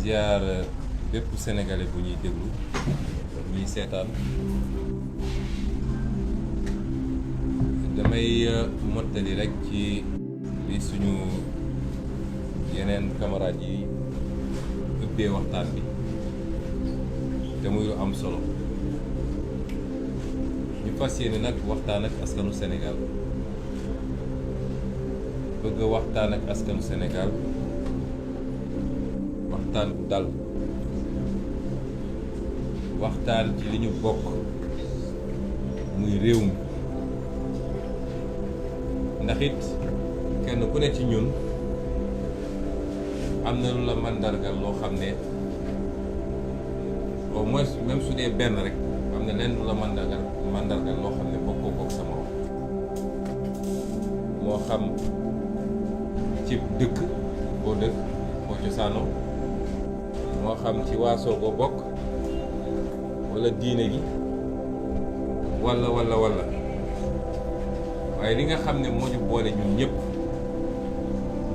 ziar bépp sénégalais bu ñuy déglu ñuy seetaan damay mottali rek ci li suñu yeneen camarades yi ubbee waxtaan bi te muy lu am solo ñu fas yéene nag waxtaan ak askanu Sénégal bëgg waxtaan ak askanu Sénégal waxtaan bu dal waxtaan ci li ñu bokk muy réew mi ndax it kenn ku ne ci ñun am na lu la màndargal loo xam ne au moins même su dee benn rek am na leen lu la màndargal loo xam ne bokkoo kook sama morom moo xam ci dëkk boo cosaanoo moo xam ci waasoo boo bokk walla diine gi walla waaye li nga xam ne moo ñu boole ñun ñëpp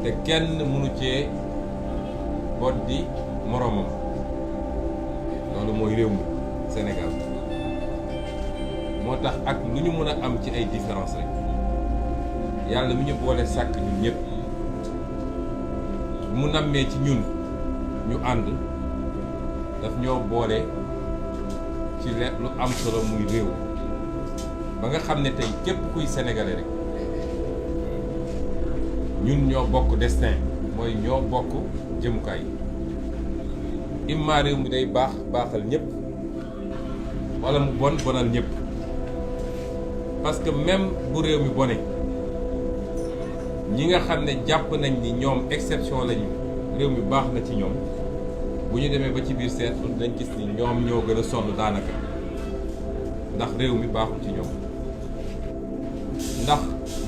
te kenn mënu cee boot di moroomam loolu mooy réew mi Sénégal moo tax ak lu ñu mën a am ci ay différence rek yàlla mi ñu boole sàkk ñun ñëpp mu nammee ci ñun ñu ànd daf ñoo boole ci lu am solo muy réew ba nga xam ne tey képp kuy sénégalais rek ñun ñoo bokk destin mooy ñoo bokk jëmukaay imma réew mi day baaxal ñëpp wala mu bonal ñëpp parce que même bu réew mi bone ñi nga xam ne jàpp nañ ni ñoom exception lañu réew mi baax na ci ñoom bu ñu demee ba ci biir seetlu dañ gis ni ñoom ñoo gën a sonn daanaka ndax réew mi baaxul ci ñoom ndax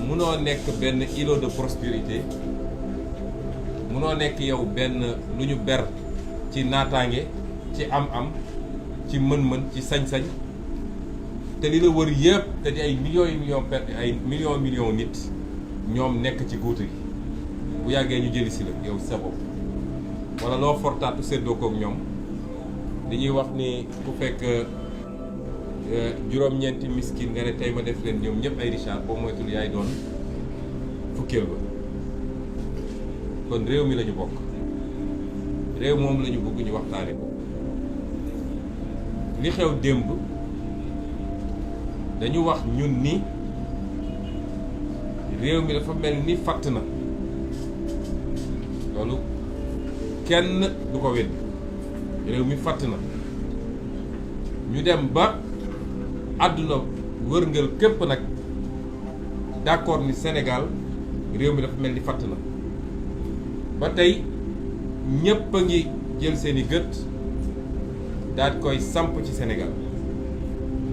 munoo nekk benn îlot de prospérité munoo nekk yow benn lu ñu ber ci naataange ci am-am ci mën-mën ci sañ-sañ te li la wër yëpp te di ay millions nit ñoom nekk ci guutu gi bu yàggee ñu jëli si la yow sa bopp wala loo fortaatu séddoo kook ñoom li ñuy wax ni ku fekk juróom-ñeenti miskin nga ne tey ma def leen ñoom ñëpp ay Richard boo moytul yaay doon fukkeel ba kon réew mi lañu bokk réew moom lañu bëgg ñu waxtaane ko li xew démb dañu wax ñun ni réew mi dafa mel ni fatt na loolu kenn du ko wedd réew mi fatt na ñu dem ba àdduna wërngal képp nag d'accord ni Sénégal réew mi dafa mel ni fatt na ba tey ñépp a ngi jël seeni gët daal koy samp ci Sénégal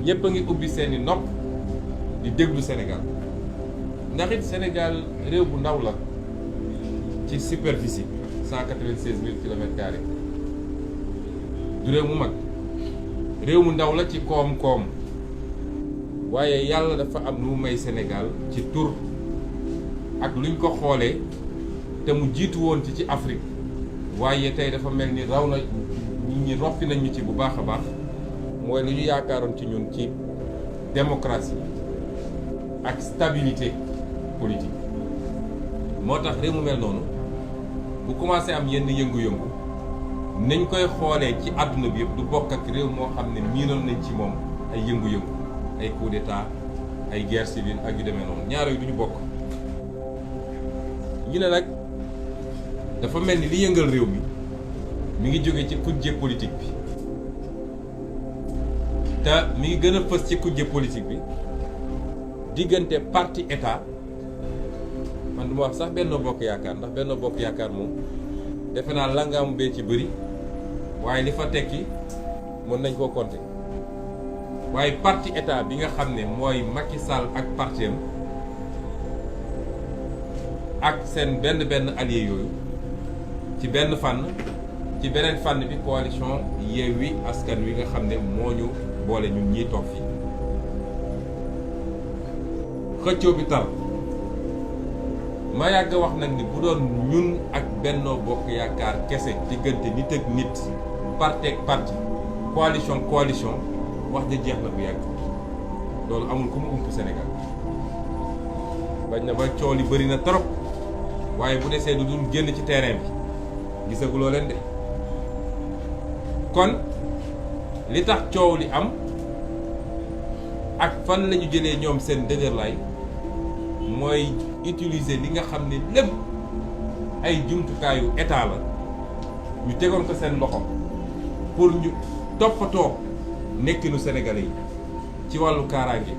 ñépp a ngi ubbi seeni nopp di déglu Sénégal ndax it Sénégal réew bu ndaw la ci superficie 196 000 kilomètres carrés du réew mu mag réew mu ndaw la ci koom-koom waaye yàlla dafa am lu mu may Sénégal ci tur ak luñ ko xoolee te mu jiitu woon ci Afrique waaye tey dafa mel ni raw na nit ñi roppi nañ ñu ci bu baax a baax mooy lu ñu yaakaaroon ci ñun ci démocratie ak stabilité politique moo tax réew mu mel noonu bu commencé am yenn yëngu-yëngu nañ koy xoolee ci àdduna bi yëpp du bokk ak réew moo xam ne miinoon nañ ci moom ay yëngu-yëngu ay coup d'état ay guerre civile ak yu demee noonu ñaar yooyu du ñu bokk ñu ne nag dafa mel ni li yëngal réew mi ngi jóge ci kujje politique bi te mi ngi gën a fës ci kujje politique bi diggante parti état man du ma wax sax Benno Bokk Yaakaar ndax Benno Bokk Yaakaar moom defe naa langaamu bee ci bëri waaye li fa tekki mën nañ koo compter waaye parti état bi nga xam ne mooy Macky Sall ak partem ak seen benn allié yooyu ci benn fànn ci beneen fànn bi coalition Yewwi Askan Wi nga xam ne moo ñu boole ñun ñiy toog fii xëccoo bi tar ma yàgg wax nag ni bu doon ñun ak Benno Bokk Yaakaar kese diggante nit ak nit parti ak parti coalition wax ja jeex na bu yàgg loolu amul ku mu ump Sénégal bañ na ba coow li bëri na trop waaye bu desee lu dul génn ci terrain bi gisaguloo leen de kon li tax coow li am ak fan la ñu jëlee ñoom seen dëgërlaay mooy utiliser li nga xam ne lépp ay jumtukaayu état la ñu tegoon ko seen loxo pour ñu toppatoo nekkinu Sénégalais yi ci wàllu kaaraange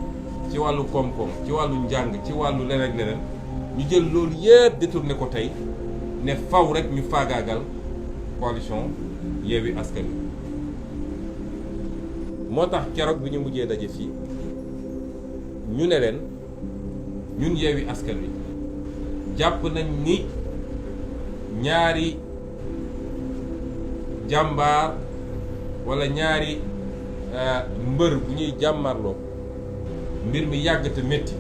ci wàllu koom-koom ci wàllu njàng ci wàllu leneen leneen ñu jël loolu yëpp détourné ko tey ne faw rek ñu faagaagal coalition Yewwi Askan Wi moo tax keroog bi ñu mujjee daje fii ñu ne leen ñun Yewwi Askan Wi jàpp nañ ni ñaari jàmbaar walla ñaari mbër bu ñuy jàmmarloo mbir mi yàgg te métti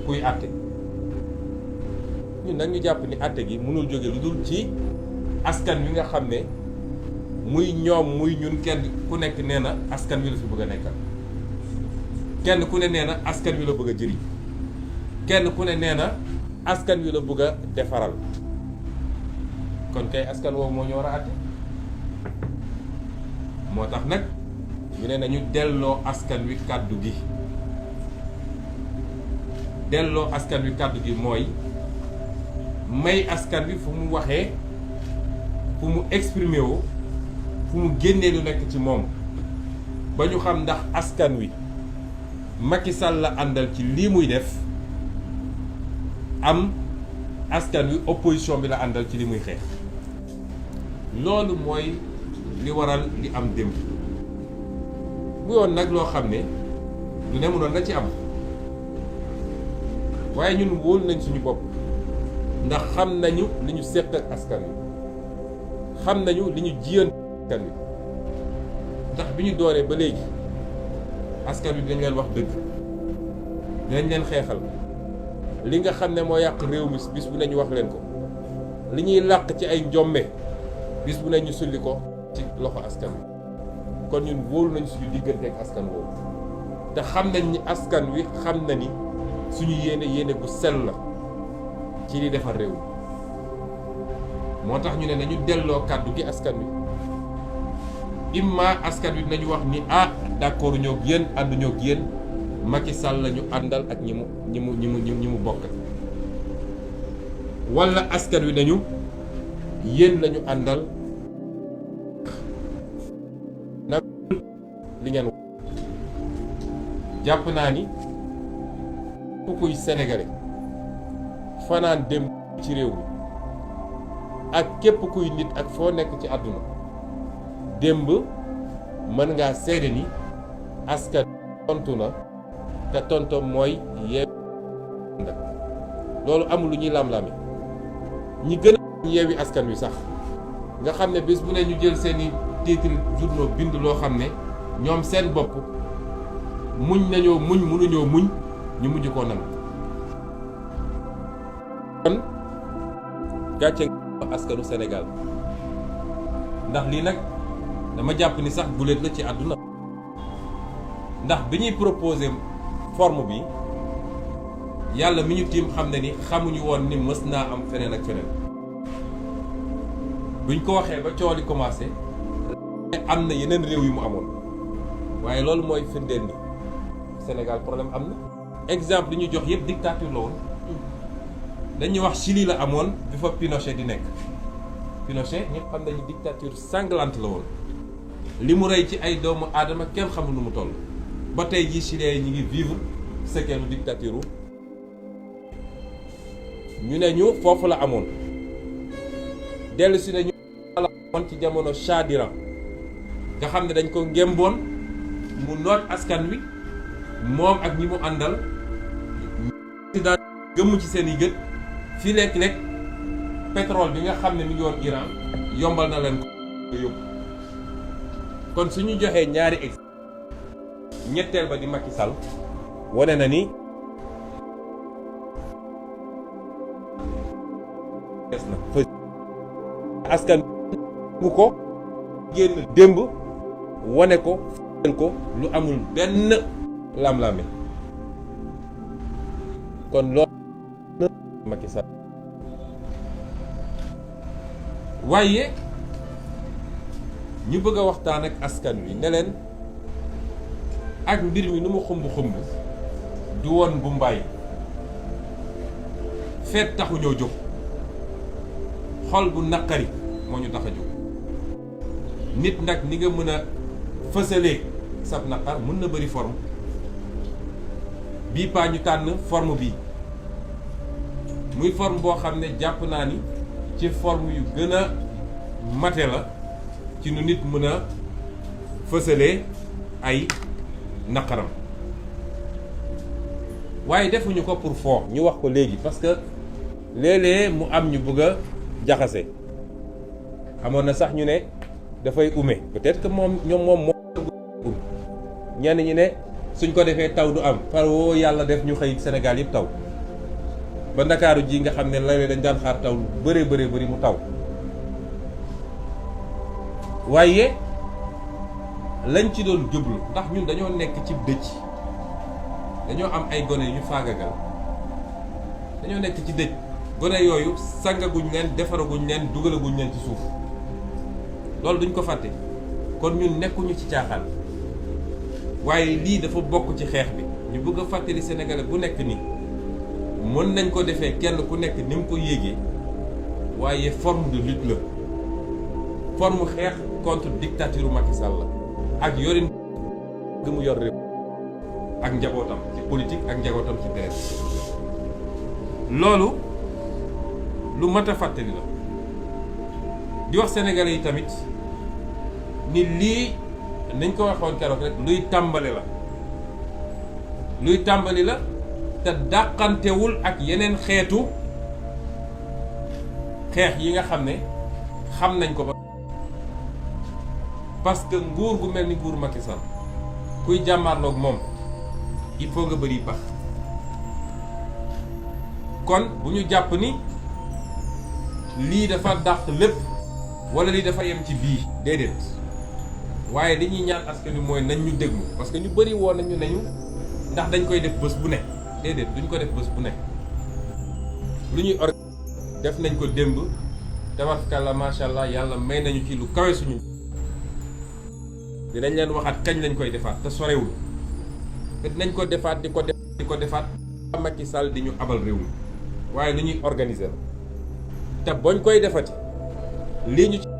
kuy àtte ñun nag ñu jàpp ni àtte gi mënul jóge lu dul ci askan wi nga xam ne muy ñoom muy ñun kenn ku nekk nee na askan wi la fi bëgg a nekkal kenn ku ne nee na askan wi la bëgg a jëriñ kenn ku ne nee na askan wi la bëgg a defaral kon kay askan woowu moo ñu war a àtte moo tax nag ñu ne nañu delloo askan wi kàddu gi delloo askan wi kàddu gi mooy may askan wi fu mu waxee fu mu exprimer woo fu mu génnee lu nekk ci moom ba ñu xam ndax askan wi Macky Sall la àndal ci lii muy def am askan wi opposition bi la àndal ci li muy xeex loolu mooy li waral li am démb bu yoon nag loo xam ne du ne mënoon na ci am waaye ñun wóolu nañ suñu bopp ndax xam nañu li ñu séq ak askan wi xam nañu li ñu jiyan askan wi ndax bi ñu dooree ba léegi askan wi dinañ leen wax dëgg dinañ leen xeexal li nga xam ne moo yàq réew mi bis bu ne ñu wax leen ko li ñuy làq ci ay njombe bis bu ne ñu sulli ko ci loxo askan wi kon ñun wóolu nañ suñu diggante ak askan woowu te xam nañ ni askan wi xam na ni suñu yéene bu sell la ci li defar réew mi moo tax ñu ne nañu delloo kàddu gi askan wi imma askan wi dinañu wax ni d'accord ñoo ak yéen ànduñoo ak yéen Macky Sall la ñu àndal ak ñi mu bokk walla askan wi nañu yéen lañu àndal nag li ngeen jàpp naa ni ku kuy sénégalais fanaan dem ci réew mi ak képp kuy nit ak foo nekk ci àdduna démb mën ngaa seede ni askan tontu na te tontom mooy Yewwi loolu amul lu ñuy lam-lame ñi gën a Yewwi Askan Wi sax nga xam ne bés bu ne ñu jël seeni titre journaux bind loo xam ne ñoom seen bopp muñ nañoo muñ mënuñoo muñ ñu mujj koo nangu kon gàcce askanu Sénégal ndax lii nag dama jàpp ni sax guléet la ci àdduna ndax bi ñuy proposé forme bi yàlla mi ñu tiim xam ne ni xamuñu woon ni mës naa am feneen ak feneen buñ ko waxee ba coow li commencé am na yeneen réew yu mu amoon waaye loolu mooy firndeel ni Sénégal problème am na exemple li ñu jox yëpp dictature la woon dañuy wax Chili la amoon bi fa Pinochet di nekk Pinochet ñëpp xam nañu dictature sanglante la woon li mu rey ci ay doomu aadama kenn xamul nu mu toll ba tey jii Chiliens yi ñu ngi vivre sekeenu dictature ñu ne ñu foofu la amoon dellu si ne ñu la amoon ci jamono Shah d'Iran nga xam ne dañ ko ngémboon mu noot askan wi moom ak ñi mu àndal ci daan gëmm ci seen i gët fii lekk pétrole bi nga xam ne mi ngi woon Iran yombal na leen ko yóbbu kon suñu joxee ñaari exemple ñetteel ba di Macky Sall wane na ni fees na fa askan ngu ko génn démb wane ko lu amul benn lam-lame kon loolu Macky Sall waaye ñu bëgg a waxtaan ak askan wi ne leen ak mbir mi nu mu xumb du woon bu mbaay feet taxu ñoo jóg xol bu naqari moo ñu tax a jóg nit nag ni nga mën a fësalee sab naqar mën na bëri forme bii paa ñu tànn forme bii muy forme boo xam ne jàpp naa ni ci forme yu gën a mate la ci nu nit mën a fësalee ay naqaram waaye defuñu ko pour foo ñu wax ko léegi parce que léeg-léeg mu am ñu bëgg a jaxase amoon na sax ñu ne dafay ume peut-être que moom ñenn ñi ne suñ ko defee taw du am par woo yàlla def ñu xëy Sénégal yëpp taw ba Ndakaaru ji nga xam ne léeg-léeg dañ daan xaar taw lu bëri mu taw waaye lañ ci doon jublu ndax ñun dañoo nekk ci dëj dañoo am ay gone yu ñu faagagal dañoo nekk ci dëj gone yooyu sangaguñ leen defaraguñ leen dugalaguñ leen ci suuf loolu duñ ko fàtte kon ñun nekkuñu ci caaxaan waaye lii dafa bokk ci xeex bi ñu bëgg a fàttali Sénégalais bu nekk ni mën nañ ko defee kenn ku nekk ni mu ko yéegee waaye forme de lutte la forme xeex contre dictature Macky Sall la ak yorin gi mu yor réew ak njabootam ci politique ak njabootam ci deret loolu lu mat a fàttali la di wax sénégalais yi tamit ni lii nañ ko waxoon keroog rek luy tàmbali la te dàqantewul ak yeneen xeetu xeex yi nga xam ne xam nañ ko ba parce que nguur gu mel ni nguur Macky Sall kuy jàmmaarloog moom il faut nga bëri pax kon bu ñu jàpp ni lii dafa dàq lépp wala lii dafa yem ci bii déedéet waaye li ñuy ñaan askan wi mooy nañ ñu déglu parce que ñu bëri woon nañu ndax dañ koy def bés bu ne déedéet duñ ko def bés bu ne lu ñuy def nañ ko démb tabarkalla macha allah yàlla may nañu ci lu kawe suñu dinañ leen waxaat kañ lañ koy defaat te sorewul te dinañ ko defaat di ko defaat Macky Sall di ñu abal réew mi waaye lu ñuy organiser la te boñ koy defati lii ñu ci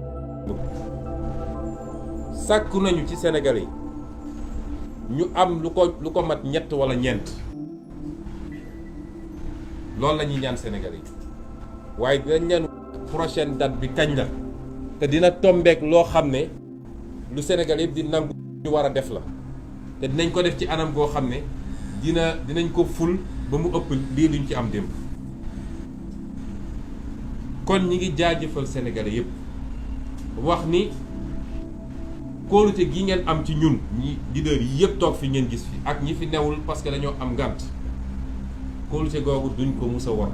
sàkku nañu ci Sénégalais yi ñu am lu ko mat ñett wala ñeent loolu la ñuy ñaan Sénégalais yi waaye dinañ leen prochaine date bi kañ la te dina tombeek loo xam ne lu Sénégalais yëpp di nangu ñu war a def la te dinañ ko def ci anam goo xam ne dinañ ko ful ba mu ëpp lii luñ ci am démb kon ñi ngi jaajëfal Sénégalais yëpp wax ni kóolute gi ngeen am ci ñun ñi leader yi yëpp toog fi ngeen gis fi ak ñi fi newul parce que dañoo am ngànt kóolute googu duñ ko mus a war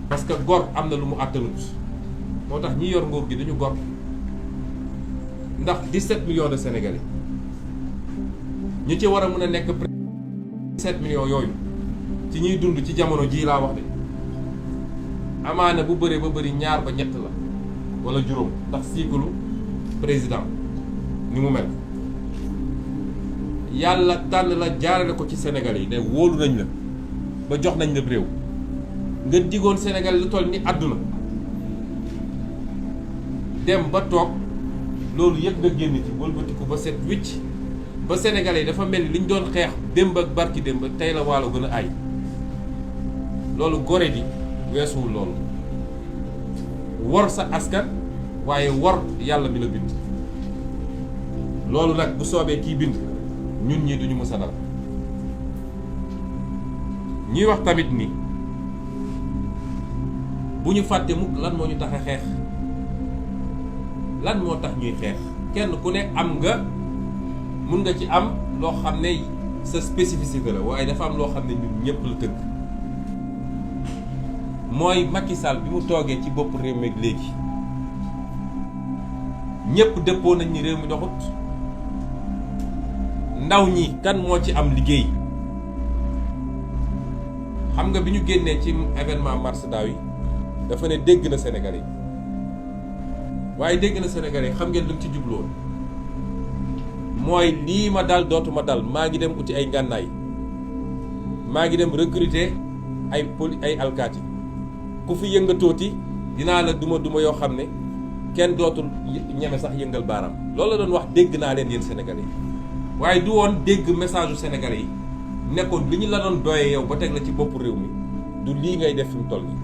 parce que gor am na lu mu àttanut moo tax ñi yor nguur gi dañu gor ndax 17 millions de Sénégalais ñi ci war a mën a nekk 17 millions yooyu ci ñuy dund ci jamono jii laa wax de amaana bu bëree ba bëri ñaar ba ñett la wala juróom ndax cycle président ni mu mel yàlla tànn la jaarale ko ci Sénégalais yi ne wóolu nañ la ba jox nañ la réew nga digoon Sénégal lu toll ni àdduna dem ba toog loolu yëpp nga génn ci wëlbatiku ba set wicc ba Sénégalais yi dafa mel ni li ñu doon xeex démb ak barki démb tey la waalo gën a ay loolu gore di weesuwul loolu wor sa askan waaye wor yàlla mi la bind loolu nag bu soobee kii bind ñun ñii duñu mës a dal ñuy wax tamit ni bu ñu fàtte mukk lan moo ñu tax a xeex lan moo tax ñuy xeex kenn ku ne am nga mun nga ci am loo xam ne sa spécificité la waaye dafa am loo xam ne ñun ñëpp la tënk mooy Macky Sall bi mu toogee ci bopp réew mi léegi ñëpp dëppoo nañ ni réew mi doxut. ndaw ñi kan moo ci am liggéey. xam nga bi ñu génnee ci événement mars daaw yi dafa ne dégg na Sénégalais yi waaye dégg na Sénégalais yi xam ngeen lu mu ci jubloon mooy lii ma dal dootuma dal maa ngi dem uti ay ngànnaay maa ngi dem recruter ay alkaati ku fi yëngatooti dinaa la duma yoo xam ne kenn dootul ñeme sax yëngal baaraam loolu la doon wax dégg naa leen yéen Sénégalais yi waaye du woon dégg message u Sénégalais yi nekkoon li ñu la doon doyee yow ba teg la ci bopp réew mi du lii ngay def fi mu toll nii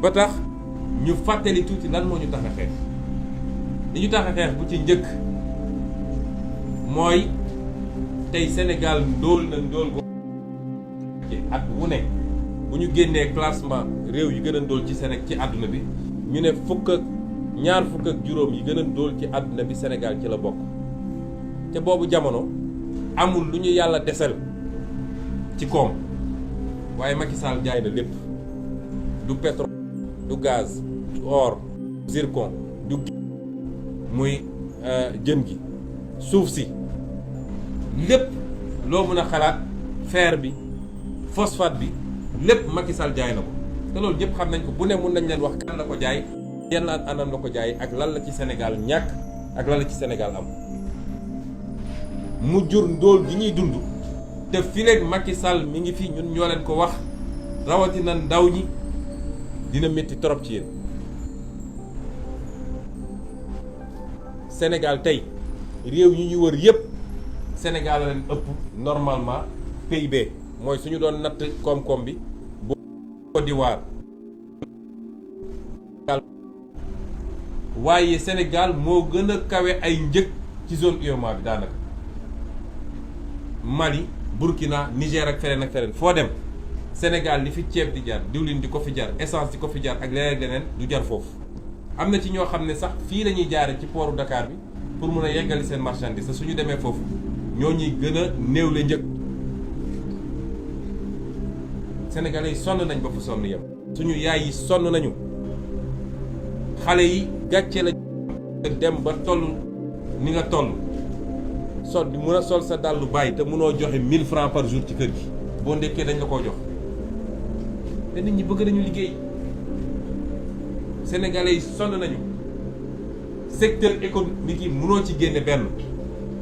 ba tax ñu fàttali tuuti lan moo ñu tax a xeex li ñu tax a xeex bu ci njëkk mooy tey Sénégal ndóol na ndóol go at wu ne bu ñu génnee classement réew yi gën a ndóol ci Sénégal ci àdduna bi ñu ne ñaar fukk ak juróom yi gën a ndóol ci àdduna bi Sénégal ci la bokk te boobu jamono amul lu ñu yàlla desal ci koom waaye Macky Sall jaay na lépp du pétrole du gaz du or du zircon du muy jën gi suuf si lépp loo mën a xalaat fer bi phosphate bi lépp Macky Sall jaay na ko te loolu ñëpp xam nañ ko bu ne mun nañ leen wax kan la ko jaay yenn anam la ko jaay ak lan la ci Sénégal ñàkk ak lan la ci Sénégal am mu jur ndóol gi ñuy dund te fileeg Macky Sall mi ngi fi ñun ñoo leen ko wax rawatina ndaw ñi dina métti trop ci yéen Sénégal tey réew yi ñu wër yépp Sénégal leen ëpp normalement PIB mooy suñu doon natt koom-koom bi bu Côte d'Ivoire waaye Sénégal moo gën a kawe ay njëg ci zone UEMOA bi daanaka Mali Burkina Niger ak feneen foo dem Sénégal li fi ceeb di jar diwlin di ko fi jar essence di ko fi jar ak leneen du jar foofu am na ci ñoo xam ne sax fii la ñuy jaare ci pooru Dakar bi pour mun a yeggali seen marchandise te suñu demee foofu ñoo ñuy gën a néew le njëg Sénégalais yi sonn nañ ba fu sonn yem suñu yaay yi sonn nañu xale yi gàcce la dem ba toll ni nga toll di mun a sol sa dàllu bàyyi te munoo joxe 1000 francs par jour ci kër gi boo ndekkee dañ la koo jox te nit ñi bëgg nañu liggéey Sénégalais yi sonn nañu secteur économique yi munoo ci génne benn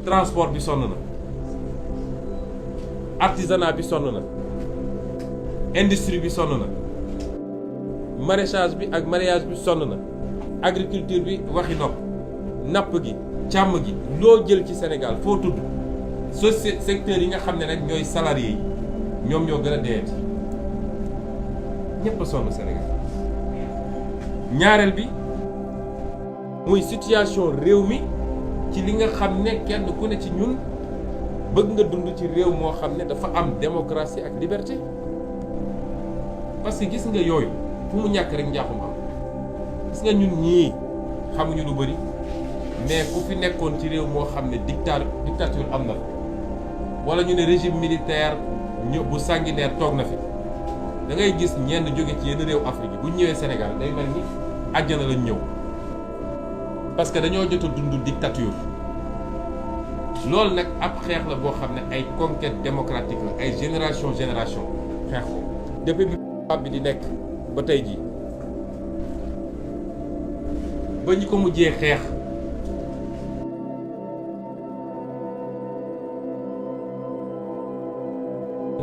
transport bi sonn na artisanat bi sonn na industrie bi sonn na maraîchage bi ak mareyage bi sonn na agriculture bi waxi nopp napp gi càmm gi loo jël ci Sénégal foo tudd secteur yi nga xam ne nag ñooy salariés yi ñoom ñoo gën a deeti ñépp a sonn Sénégal ñaareel bi muy situation réew mi ci li nga xam ne kenn ku ne ci ñun bëgg nga dund ci réew moo xam ne dafa am démocratie ak liberté parce que gis nga yooyu fu mu ñàkk rek njaaxum am gis nga ñun ñii xamuñu lu bari mais ku fi nekkoon ci réew moo xam ne dictature am na wala ñu ne régime militaire bu sanguinaire toog na fi da ngay gis ñenn jóge ci yenn réew Afrique yi bu ñëwee Sénégal day mel ni àjjana lañ ñëw parce que dañoo jot a dund dictature loolu nag ab xeex la boo xam ne ay conquête démocratique la ay génération xeex ko depuis bi bi di nekk ba tey jii ba ñu ko mujjee xeex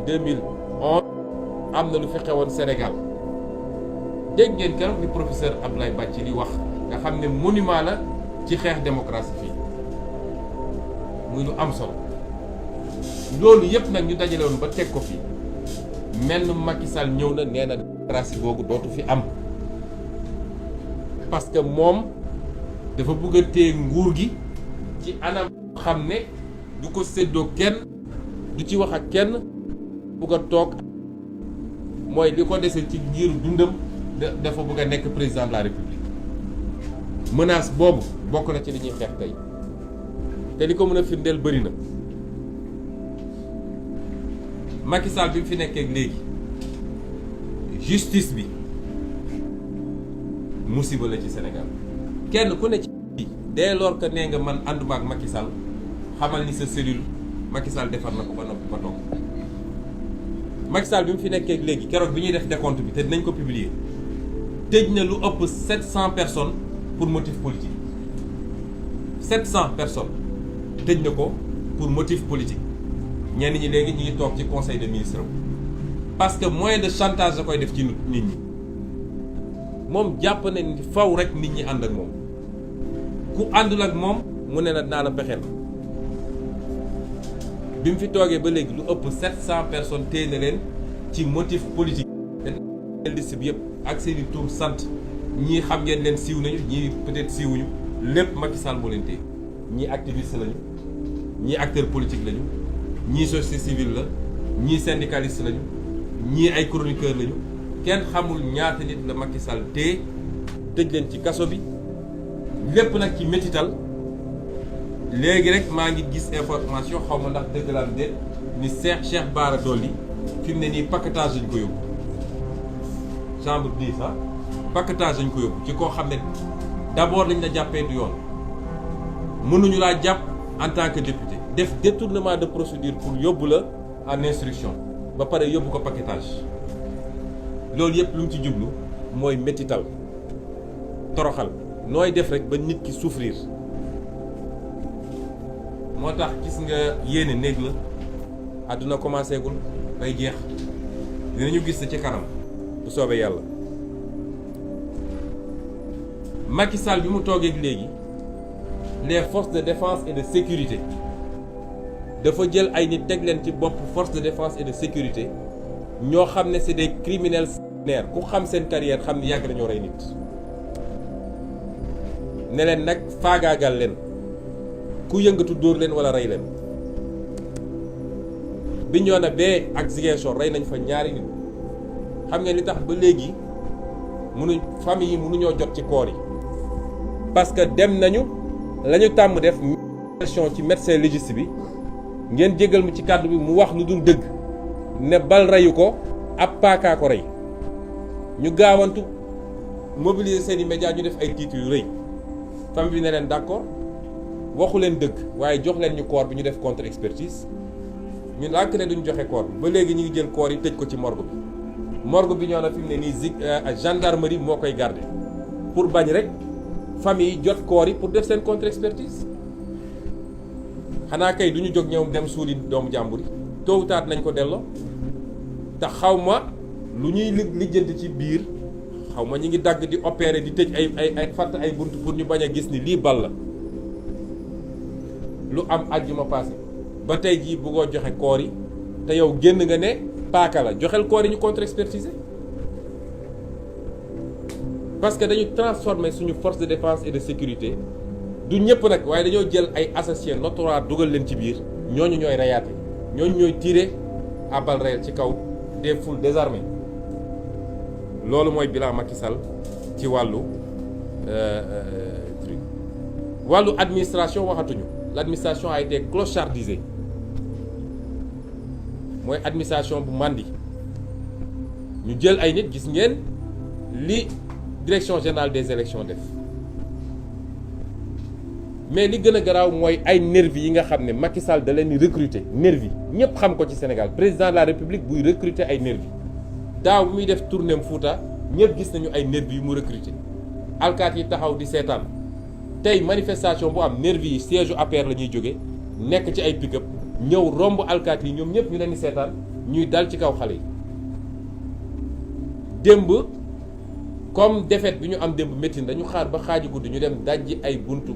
2011 am na lu fi xewoon Sénégal dégg ngeen keroog li professeur Abdoulaye Bathily wax nga xam ne monument la ci xeex démocratie fii muy lu am solo loolu yëpp nag ñu dajale woon ba teg ko fii mel Macky Sall ñëw na nee na démocratie googu dootu fi am parce que moom dafa bëgg a téye nguur gi ci anam xam ne du ko séddoo kenn du ci wax ak kenn bëgg a toog mooy li ko dese ci giiru dundam dafa bëgg a nekk président de la république menace boobu bokk na ci li ñuy xeex tey te li ko mën a firndeel bëri na Macky Sall bi mu fi nekkee léegi justice bi musiba la ci Sénégal kenn ku ne ci dès lors que nee nga man ànduma ak Macky Sall xamal ni sa cellule Macky Sall defar na ko ba noppi ba toog Macky Sall bi mu fi nekkee léegi keroog bi ñuy def décompte bi te dinañ ko publier tëj na lu ëpp 700 personnes pour motif politique 700 personnes tëj na ko pour motif politique ñenn ñi léegi ñu ngi toog ci conseil de ministres parce que moyen de chantage da koy def ci nit ñi moom jàpp na ni faw rek nit ñi ànd ak moom ku àndul ak moom mu ne la naa la pexeel bi mu fi toogee ba léegi lu ëpp 700 personnes téye na leen ci motif politique. te liste bi yëpp ak seeni tur sant ñii xam ngeen leen siiw nañu ñii peut-être siiwuñu lépp Macky Sall moo leen téye ñii activiste lañu ñii acteur politique lañu ñii société civile la ñii syndicaliste lañu ñii ay chroniqueur lañu kenn xamul ñaata nit la Macky Sall téye tëj leen ci kaso bi lépp nag ci métital. léegi rek maa ngi gis information xaw ma ndax dëgg la am déet ni Cheikh Bara Dolly fi mu ne nii paquetage lañ ko yóbbu chambre 10 sax paquetage lañ ko yóbbu ci koo xam ne d'abord lañ la jàppee du yoon mënuñu laa jàpp en tant que député def détournement de procédure pour yóbbu la en instruction ba pare yóbbu ko paquetage loolu yëpp lu mu ci jublu mooy métital toroxal nooy def rek ba nit ki souffrir. moo tax gis nga yéene néeg la àdduna commencé gul bay jeex dinañu gis ci kanam bu soobee yàlla. Macky Sall bi mu toogee léegi les forces de défense et de sécurité dafa jël ay nit teg leen ci bopp force de défense et de sécurité ñoo xam ne c'est des criminels sanguinaires ku xam seen carrière xam ne yàgg nañoo rey nit ne leen nag faagaagal leen. ku yëngatu dóor leen wala rey leen Bignona bee ak Ziguinchor rey nañ fa ñaari nit xam ngeen li tax ba léegi famille yi mënuñoo jot ci koor yi parce que dem nañu la ñu tàmm def version ci médecin légiste bi ngeen jégal mu ci kàddu bi mu wax lu dul dëgg ne bal reyu ko ab paakaa ko rey ñu gaawantu mobiliser seeni médias ñu def ay titres yu rëy famille bi ne leen d'accord waxu leen dëgg waaye jox leen ñu corps bi ñu def contre expertise ñu lànk ne duñ joxe corps bi ba léegi ñu ngi jël corps yi tëj ko ci morgue bi ñoo na fi mu ne nii gendarmerie moo koy garder pour bañ rek famille yi jot corps yi pour def seen contre expertise xanaa kay du ñu jóg ñëw dem suuli doomu jàmbur yi tôt ou tard nañ ko delloo te xaw ma lu ñuy lijjanti ci biir xaw ma ñu ngi dagg di opérer di tëj ay fatt ay bunt pour ñu bañ a gis ni lii bal la lu am àjjuma passé ba tey jii bëggoo joxe koor yi te yow génn nga ne paaka la joxel koor yi ñu contre expertiser parce que dañu transformer suñu force de défense et de sécurité du ñëpp nag waaye dañoo jël ay associés notoires dugal leen ci biir ñooñu ñooy reyaate ñooñu ñooy tirer à balles réelles ci kaw des foules désarmées loolu mooy bilan Macky Sall ci wàllu administration waxatuñu. L'administration a été clochardisée mooy administration bu màndi ñu jël ay nit gis ngeen li direction générale des élections def mais li gën a garaaw mooy ay nervi yi nga xam ne Macky Sall da leen di recruter nervi ñëpp xam ko ci Sénégal président de la République buy recruter ay nervi daaw bi muy def tournéem Fouta ñëpp gis nañu ay nervi yu mu recruter alkaat yi taxaw di seetaan tey manifestation bu am nervi yi siège u APR la ñuy jóge nekk ci ay pick-up ñëw romb alkaat yi ñoom ñëpp ñu leen di seetaan ñuy dal ci kaw xale yi démb comme défaite bi ñu am démb métti dañu xaar ba xaaji guddi ñu dem dajji ay buntu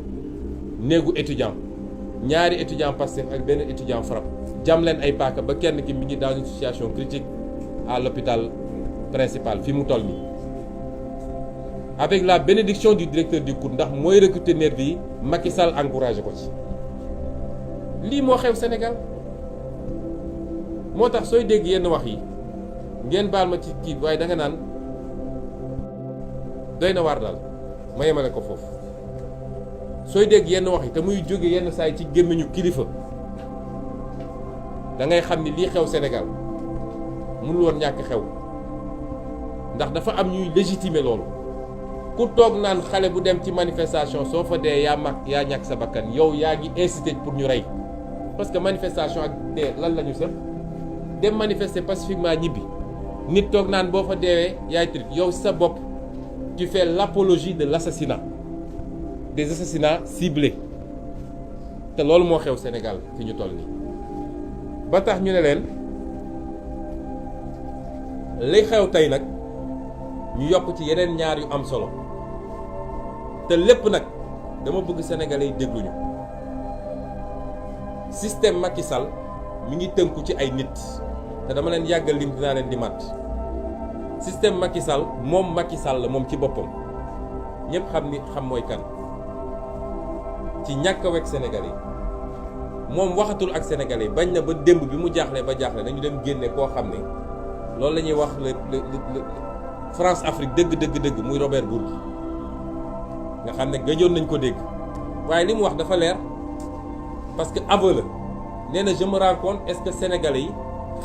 néegu étudiant ñaari étudiant Pastef ak benn étudiant FRAPP jam leen ay paaka ba kenn ki mi ngi dans une situation critique à l'hôpital principal fi mu toll nii avec la bénédiction du directeur du COUD ndax mooy recruter nervi yi Macky Sall encouragé ko ci lii moo xew Sénégal moo tax sooy dégg yenn wax yi ngeen baal ma ci kii waaye da nga naan doy na waar daal ma yemale ko foofu sooy dégg yenn wax yi te muy jóge yenn saa yi ci gémmiñu kilifa da ngay xam ni lii xew Sénégal mënul woon ñàkk xew ndax dafa am ñuy légitimer loolu ku toog naan xale bu dem ci manifestation soo fa dee yaa ñàkk sa bakkan yow yaa ngi incité pour ñu rey parce que manifestation ak dee lan la ñu sëf dem manifester pacifiquement ñibbi nit toog naan boo fa deewee yaay truc yow sa bopp tu fais l'apologie de l'assassinat des assassinats ciblés te loolu moo xew Sénégal fi ñu toll nii ba tax ñu ne leen li xew tey nag ñu yokk ci yeneen ñaar yu am solo te lépp nag dama bëgg sénégalais yi dégluñu système Macky Sall mi ngi tënku ci ay nit te dama leen yàggal lim dinaa leen di mat système Macky Sall moom Macky Sall moom ci boppam ñëpp xam mooy kan ci ñàkk a wekk sénégalais yi moom waxatul ak sénégalais yi bañ na ba démb bi mu jaaxle ba jaaxle dañu dem génne koo xam ne loolu la ñuy wax le France Afrique dëgg muy Robert Bourgi nga xam ne gëjoon nañ ko dégg waaye li mu wax dafa leer parce que aveu la nee na je me rends compte est-ce que sénégalais yi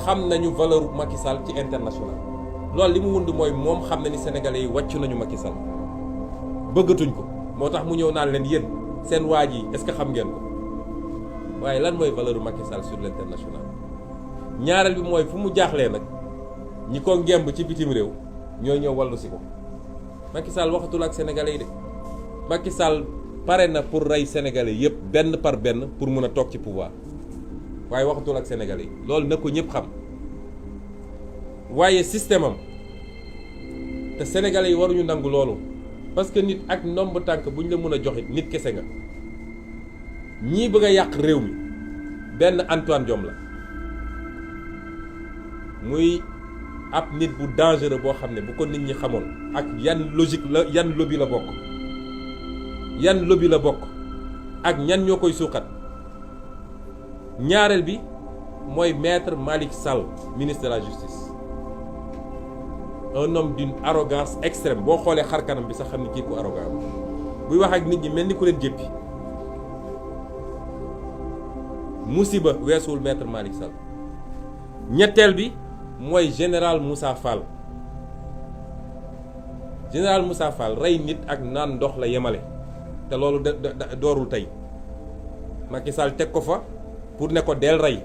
xam nañu valeur Macky Sall ci international loolu li mu wund mooy moom xam na ni sénégalais yi wàccu nañu Macky Sall bëggatuñ ko moo tax mu ñëw naan leen yéen seen waaj yi est-ce que xam ngeen ko waaye lan mooy valeur Macky Sall sur l'international ñaareel bi mooy fu mu jaaxlee nag ñi ko ngemb ci bitim réew ñoo ñëw wallu si ko Macky Sall waxatul ak sénégalais yi de Macky Sall pare na pour rey sénégalais yépp benn par benn pour mun a toog ci pouvoir waaye waxatul ak sénégalais yi loolu na ko ñëpp xam waaye système am te sénégalais yi waruñu nangu loolu parce que nit ak ndomb tànk buñ la mën a joxit nit kese nga ñii bëgg a yàq réew mi benn Antoine Diome la muy ab nit bu dangereux boo xam ne bu ko nit ñi xamoon ak yan logique la yan lobby la bokk ak ñan ñoo koy suuxat ñaareel bi mooy maître Malick Sall ministre de la justice un homme d'une arrogance extrême boo xoolee xar kanam bi sax xam ni kii ku arrogant buy wax ak nit ñi mel ni ku leen jéppi musiba weesuwul maître Malick Sall ñetteel bi mooy général Moussa Fall rey nit ak naan ndox la yemale te loolu doorul tey Macky Sall teg ko fa pour ne ko del rey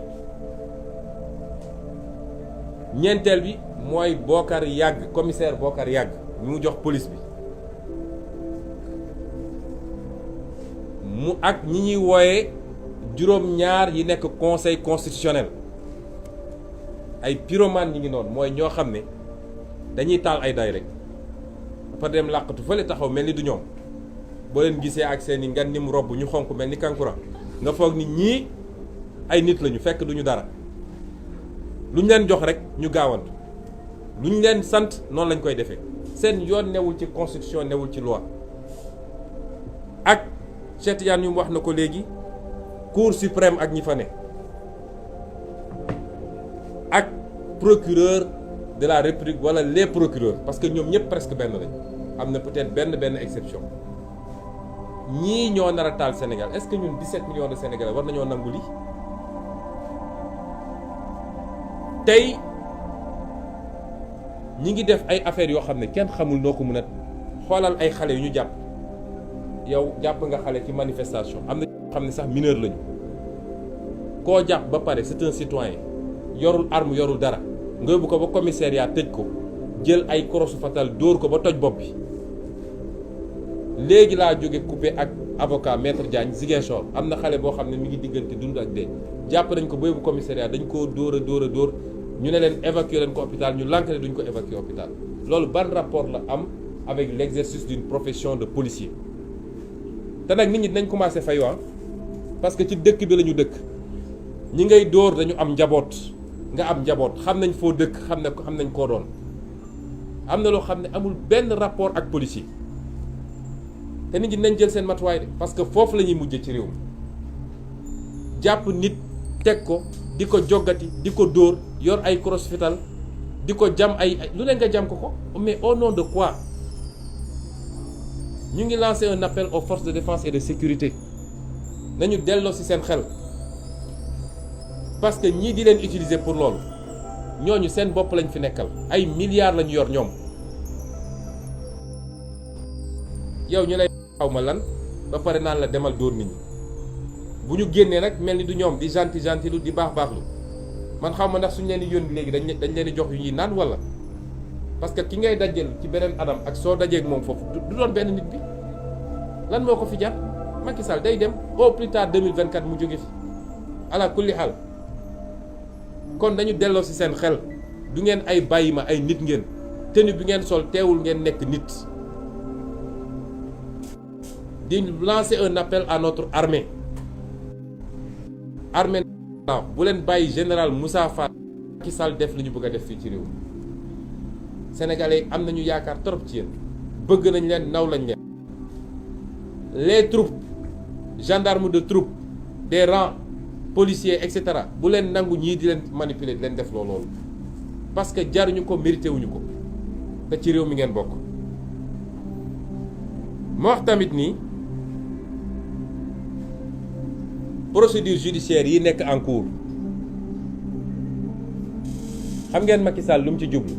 ñeenteel bi mooy Bokar Yàgg commissaire Bokar Yàgg ñu mu jox police bi mu ak ñi ñuy wooye juróom-ñaar yi nekk conseil constitutionnel ay pyromane ñi ngi noonu mooy ñoo xam ne dañuy taal ay day rek dafa dem làqatu fële taxaw mel ni du ñoom boo leen gisee ak seeni ngan nim robb ñu xonk mel ni kankura nga foog ni ñii ay nit lañu fekk duñu dara lu ñu leen jox rek ñu gaawantu lu ñu leen sant noonu lañ koy defee seen yoon newul ci constitution newul ci loi ak Cheikh Tidiane yu wax na ko léegi cour suprême ak ñi fa ne ak procureur de la république wala les procureurs parce que ñoom ñëpp presque benn lañ am na peut-être benn exception ñii ñoo nar a taal Sénégal est-ce que ñun 17 millions de Sénégalais war nañoo nangu lii tey ñi ngi def ay affaires yoo xam ne kenn xamul noo ko mën a xoolal ay xale yu ñu jàpp yow jàpp nga xale ci manifestation am na ñoo xam ne sax mineur lañu koo jàpp ba pare c'est un citoyen yorul arme yorul dara nga yóbbu ko ba commissariat tëj ko jël ay korosu fatal dóor ko ba toj bopp bi léegi laa jóge coupé ak avocat maître Diagne Ziguinchor am na xale boo xam ne mi ngi diggante dund ak dee jàpp nañ ko ba yóbbu commissariat dañ koo dóor ñu ne leen évacuer leen ko hôpital ñu lànk ne duñ ko évacuer hôpital loolu ban rapport la am avec l'exercice d'une profession de policier te nag nit ñi dinañ commencer fayu parce que ci dëkk bi la ñu dëkk ñi ngay dóor dañu am njaboot nga am njaboot xam nañ foo dëkk xam nañ koo doon am na loo xam ne amul benn rapport ak policier te nit ñi dinañ jël seen matuwaay de parce que foofu la ñuy mujjee ci réew mi jàpp nit teg ko di ko joggati di ko dóor yor ay crosse fital di ko jam ay lu leen nga jam ko mais au nom de quoi ñu ngi lancer un appel aux forces de défense et de sécurité nañu delloo ci seen xel parce que ñii di leen utiliser pour loolu ñooñu seen bopp lañ fi nekkal ay milliards lañu yor ñoom yow ñu lay xaw ma lan ba pare naan la demal dóor nit ñi bu ñu génnee nag mel ni du ñoom di gentil lu di baax lu man xaw ma ndax suñu leen di yónni léegi dañ leen di jox yu ñuy naan wala parce que ki ngay dajeel ci beneen anam ak soo dajeeg moom foofu du doon benn nit bi lan moo ko fi jar Macky Sall day dem au plus tard 2024 mu jóge fi ala kulli xaal kon dañu delloo ci seen xel du ngeen ay bàyyi ma ay nit ngeen tenue bi ngeen sol teewul ngeen nekk nit di lancer un appel à notre armée bu leen bàyyi général Moussa Fall Macky Sall def li ñu bëgg a def fii ci réew sénégalais am nañu yaakaar trop ci yéen bëgg nañ leen naw lañ leen les troupes gendarmes de troupes des rangs policiers et cetera bu leen nangu ñii di leen manipuler di leen def loolu parce que jaruñu ko mérité wuñu ko te ci réew mi ngeen bokk. ma wax tamit nii procédure judiciaire yi nekk en cours xam ngeen Macky Sall lu mu ci jublu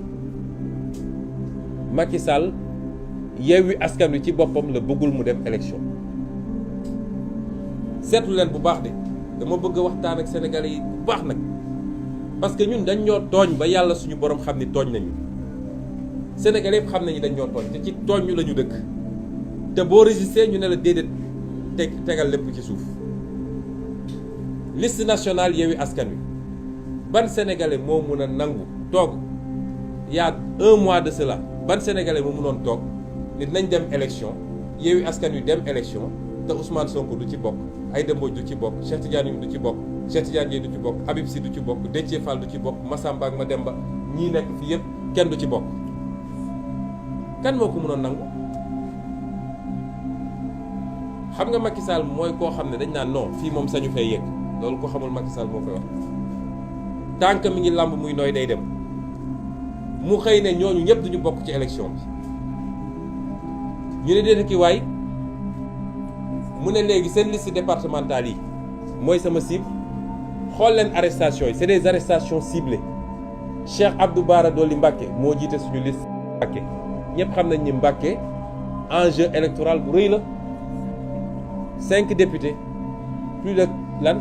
Macky Sall Yewwi Askan Wi ci boppam la bëggul mu dem élection seetlu leen bu baax de dama bëgg a waxtaan ak sénégalais yi bu baax nag parce que ñun dañ ñoo tooñ ba yàlla suñu borom xam ni tooñ nañu sénégalais yëpp xam nañu dañ ñoo tooñ te ci tooñ ñu la ñu dëkk te boo résister ñu ne la déedéet tegal lépp ci suuf liste nationale Yewwi Askan Wi ban sénégalais moo mun a nangu toog y a un mois de cela ban sénégalais moo munoon toog nit nañ dem élection Yewwi Askan Wi dem élection te Ousmane Sonko du ci bokk Aïda Mbodj du ci bokk Cheikh Tidiane Youm du ci bokk Cheikh Tidiane Dièye du ci bokk Habib Sy du ci bokk Déthié Fall du ci bokk Massamba ak Mademba ñii nekk fii yëpp kenn du ci bokk kan moo ko mënoon nangu xam nga Macky Sall mooy koo xam ne dañ naan non fii moom sañu fay yegg loolu ko xamul Macky Sall moo koy wax tant que mi ngi làmb muy nooy day dem mu xëy ne ñooñu ñëpp duñu bokk ci élection bi ñu ne déedéet ki waay mu ne léegi seen liste départementale yi mooy sama cible xool leen arrestation yi c'est des arrestations ciblées Cheikh Abdou Bara Dolly Mbacké moo jiite suñu liste Mbacké ñëpp xam nañ ni Mbacké enjeu électoral bu rëy la 5 députés plus de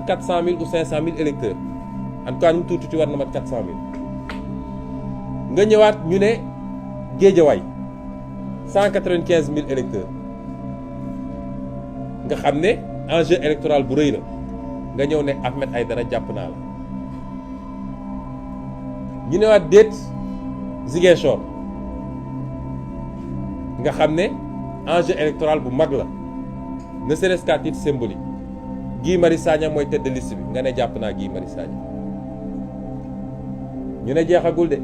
400 000 ou 500 000 électeurs en tout cas ñu tuuti war na mat 400 000 nga ñëwaat ñu ne Guédiawaye 195 000 électeurs nga xam ne enjeu électoral bu rëy la nga ñëw ne Ahmed Aïdara jàpp naa la ñu newaat déet Ziguinchor nga xam ne enjeu électoral bu mag la ne serait-ce qu'à titre symbolique Guy Marius Sagna mooy tête de liste bi nga ne jàpp naa Guy Marius Sagna ñu ne jeexagul de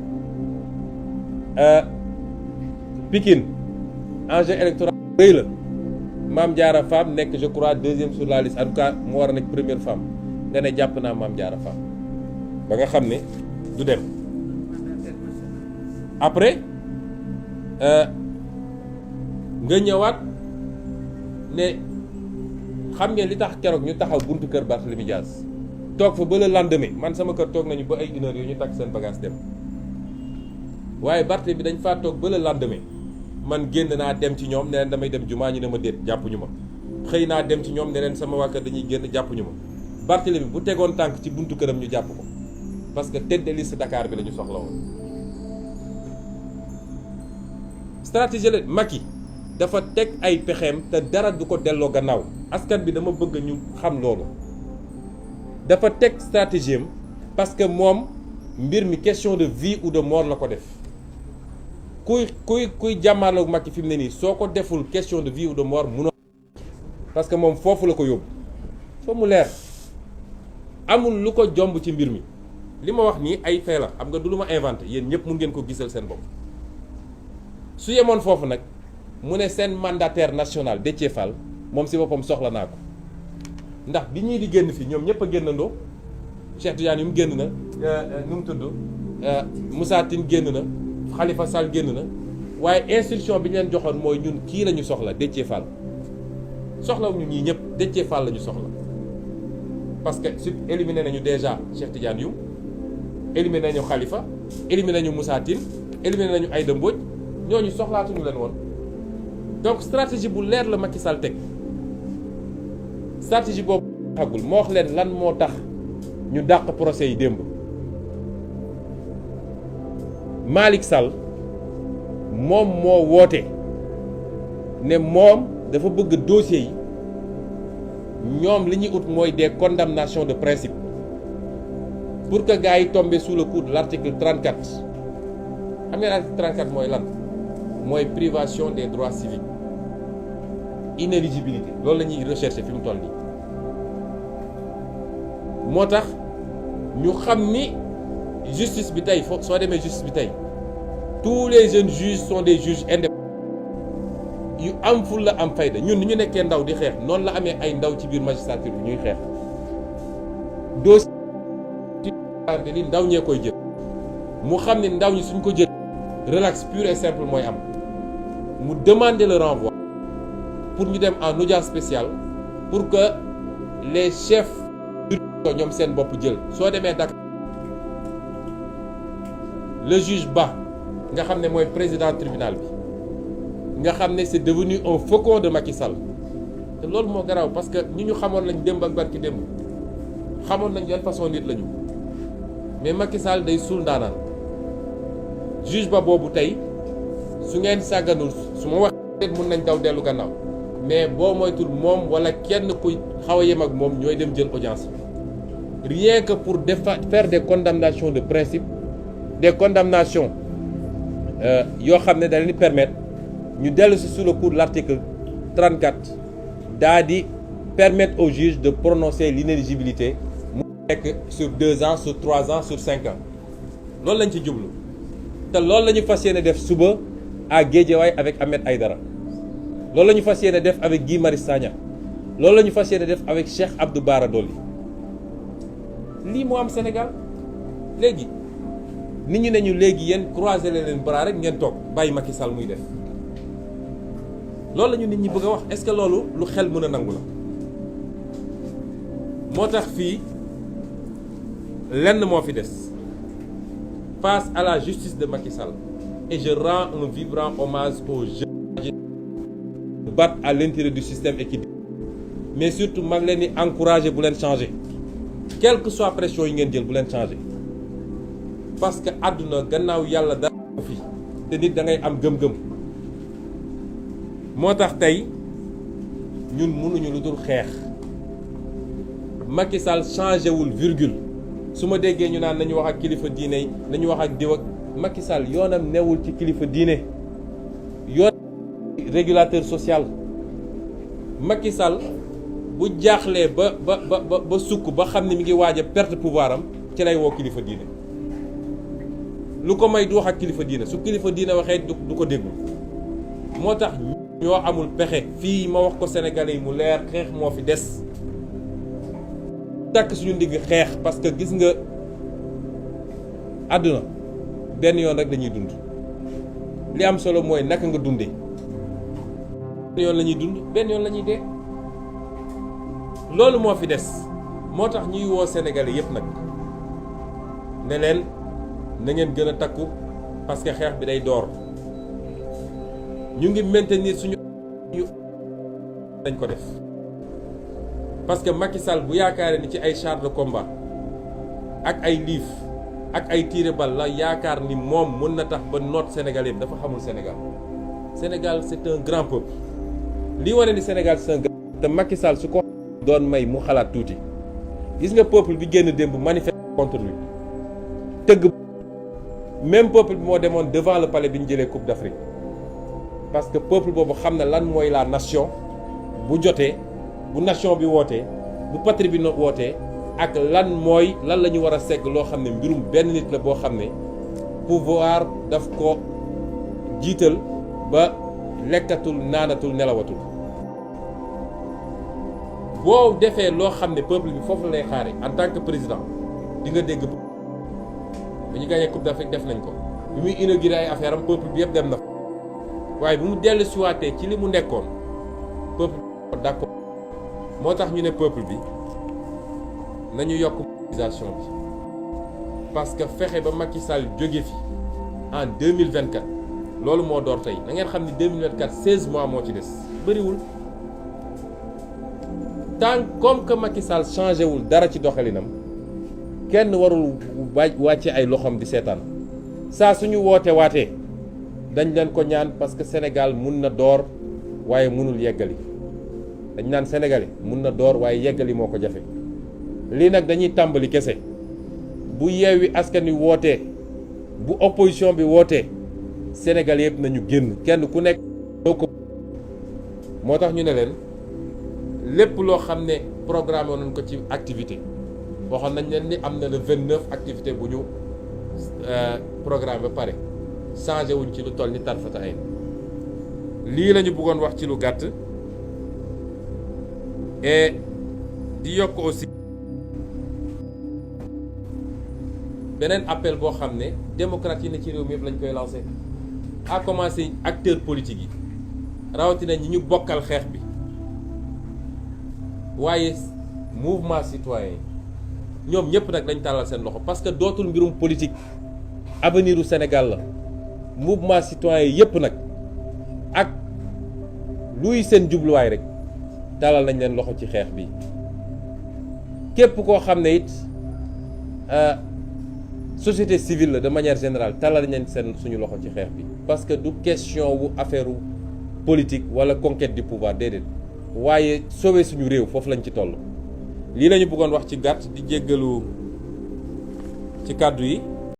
Pikine enjeu électoral bu rëy la Mame Diarra Fam nekk je crois deuxième sur la liste en tout cas mu war a nekk première femme nga ne jàpp naa Mame Diarra Fam ba nga xam ne du dem après nga ñëwaat ne xam ngeen li tax keroog ñu taxaw buntu kër Barthélémy Dias toog fa ba le lendemain man sama kër toog nañu ba ay 1 heure yooyu ñu takk seen bagage dem waaye Barthélémy bi dañ faa toog ba le lendemain man génn naa dem ci ñoom ne leen damay dem jumaa ñu ne ma déet jàppuñu ma xëy naa dem ci ñoom ne leen sama waa kër dañuy génn jàppuñu ma Barthélémy bu tegoon tànk ci buntu këram ñu jàpp ko parce que tête de liste Dakar bi la ñu soxla woon stratégie la Macky dafa teg ay pexeem te dara du ko delloo gannaaw askan bi dama bëgg ñu xam loolu dafa teg stratégie am parce que moom mbir mi question de vie ou de mort la ko def kuy jàmmaarloog Macky fi mu ne nii soo ko deful question de vie ou de mort munoo parce que moom foofu la ko yóbbu fa mu leer amul lu ko jomb ci mbir mi li ma wax nii ay fee la xam nga du lu ma inventé yéen ñëpp mun ngeen ko gisal seen bopp su yemoon foofu nag mu ne seen mandataire national Déthié Fall moom si boppam soxla naa ko ndax bi ñuy di génn fii ñoom ñëpp a génnandoo Cheikh Tidiane yu mu génn na nu mu tudd Moussa Tine génn na Khalifa Sall génn na waaye instruction bi ñu leen joxoon mooy ñun kii la ñu soxla Déthié Fall soxlawuñu ñii ñëpp Déthié Fall la ñu soxla parce que su éliminé nañu déjà Cheikh Tidiane yu éliminé nañu Khalifa éliminé nañu Moussa Tine éliminé nañu Aïda Mbodj ñooñu soxlaatuñu leen woon donc stratégie bu leer la Macky Sall teg stratégie boobu xagul moo wax leen lan moo tax ñu dàq procès yi démb Malick Sall moom moo woote ne moom dafa bëgg dossier yi ñoom li ñuy ut mooy des condamnations de principe pour que gars yi tombé sous le coup de l'article 34 xam ngeen article 34 mooy lan mooy privation des droits civiques inéligibilité loolu la ñuy rechercher fi mu toll nii moo tax ñu xam ni justice bi tey foofu soo demee justice bi tey tous les jeunes juges sont des juges indépendants yu am ful la am fayda ñun ni ñu nekkee ndaw di xeex noonu la amee ay ndaw ci biir magistrature bi ñuy xeex dossier li ndaw ñee koy jël mu xam ne ndaw ñi suñ ko jël relax pur et simple mooy am mu demander le renvoi pour ñu dem en audience spéciale pour que les chefs ñoom seen bopp jël soo demee Dakar le juge Ba nga xam ne mooy président tribunal bi nga xam ne c'est devenu un faucon de Macky Sall te loolu moo garaaw parce que ñu xamoon lañ démb ak barki démb xamoon nañ yan façon nit lañu mais Macky Sall day suul ndaanaan juge Ba boobu tey su ngeen sàgganul su ma waxee mën nañ daw dellu gannaaw mais boo moytul moom wala kenn kuy xaw a yem ak moom ñooy dem jël audience rien que pour faire des condamnations de principe des condamnations yoo xam ne da leen di permettre ñu dellu si sous le coup de l'article 34 daa di permettre au juge de prononcer l'inéligibilité mu nekk sur 2 ans sur 3 ans sur 5 ans loolu lañ ci jublu te loolu la ñu fas yéene def suba à Guédiawaye avec Ahmed Aïdara loolu la ñu fas yéene def avec Guy Marius Sagna loolu la ñu fas yéene def avec Cheikh Abdou Bara Dolly lii moo am Sénégal léegi nit ñi ne ñu léegi yéen croiser leen bras rek ngeen toog bàyyi Macky Sall muy def loolu la ñu nit ñi bëgg a wax est-ce que loolu lu xel mën a nangu la moo tax fii lenn moo fi des face à la justice de Macky Sall et je rends un vibrant hommage aux jeunes qui battent à l'intérieur du système et qui mais surtout mag leen di encourager bu leen changer quelle que soit pression yi ngeen jël bu leen changer parce que àdduna gannaaw yàlla dara fi te nit da ngay am gëm-gëm moo tax tey ñun mënuñu lu dul xeex Macky Sall changé wul virgule su ma déggee ñu naan nañu wax ak kilifa diine yi nañu wax ak diw ak Macky Sall yoonam newul ci kilifa diine yoon régulateur social Macky Sall bu jaaxlee ba sukk ba xam ne mi ngi waaj a perte pouvoir am ci lay woo kilifa diine lu ko may du wax ak kilifa diine su kilifa diine waxee du ko déglu moo tax ñoo amul pexe fii ma wax ko sénégalais yi mu leer xeex moo fi des takk suñu ndigg xeex parce que gis nga àdduna benn yoon rek dañuy dund li am solo mooy naka nga dundee benn yoon la ñuy dund benn yoon la ñuy dee loolu moo fi des moo tax ñuy woo sénégalais yépp nag ne leen na ngeen gën a takku parce que xeex bi day door ñu ngi maintenir suñu dañ ko def parce que Macky Sall bu yaakaaree ni ci ay chars de combat ak ay liif ak ay tiré bal la yaakaar ni moom mën na tax ba noot sénégalais dafa xamul Sénégal c'est un grand peuple li wane ni Sénégal c'est un grand te Macky Sall su ko doon may mu xalaat tuuti gis nga peuple bi génn démb manifester contre lui tëgg même peuple bi moo demoon devant le palais bi ñu jëlee Coupe d'Afrique parce que peuple boobu xam na lan mooy la nation bu jotee bu nation bi wootee bu patrie bi wootee ak lan la ñu war a segg loo xam ne mbirum benn nit la boo xam ne pouvoir daf ko jiital ba lekkatul naanatul nelawatul boo defee loo xam ne peuple bi foofu la lay xaare en tant que président di nga dégg bi ñu gagné Coupe d'Afrique def nañ ko bi muy inauguré ay affaire am peuple bi yëpp dem na waaye bu mu dellu siwaatee ci li mu nekkoon peuple bi d'accord moo tax ñu ne peuple bi nañu yokk mobilisation bi parce que fexe ba Macky Sall jóge fi en 2024 loolu moo door tey da ngeen xam ni 2024 16 mois moo ci des bëriwul tant comme que Macky Sall changé wul dara ci doxalinam kenn warul wàcce ay loxoom di seetaan saa suñu waatee dañ leen ko ñaan parce que Sénégal mun na door waaye mënul yeggali dañ naan sénégalais mun na door waaye yeggali moo ko jafe lii nag dañuy tàmbali kese bu Yewwi Askan Wi wootee bu opposition bi wootee Sénégal yëpp nañu génn kenn ku nekk ko moo tax ñu ne leen lépp loo xam ne programme nañ ko ci activité waxoon nañ leen ni am na le 29 activité bu ñu programme ba pare changé wuñ ci lu toll ni tarfata ay lii la ñu bëggoon wax ci lu gàtt et di yokk aussi beneen appel boo xam ne démocrate yi ne ci réew mi yëpp lañ koy lancé à commencer acteurs politiques yi rawatina ñi ñu bokkal xeex bi waaye mouvement citoyen yi ñoom ñëpp nag lañ tàllal seen loxo parce que dootul mbirum politique avenir u Sénégal la mouvement citoyen yi yëpp nag ak luy seen jubluwaay rek tàllal nañ leen loxo ci xeex bi képp koo xam ne it société civile la de manière générale tàllal nañ seen suñu loxo ci xeex bi parce que du question wu affaire politique wala conquête du pouvoir déedéet waaye sauver suñu réew foofu lañ ci toll lii la ñu bëggoon wax ci gàtt di jéggalu ci kàddu yi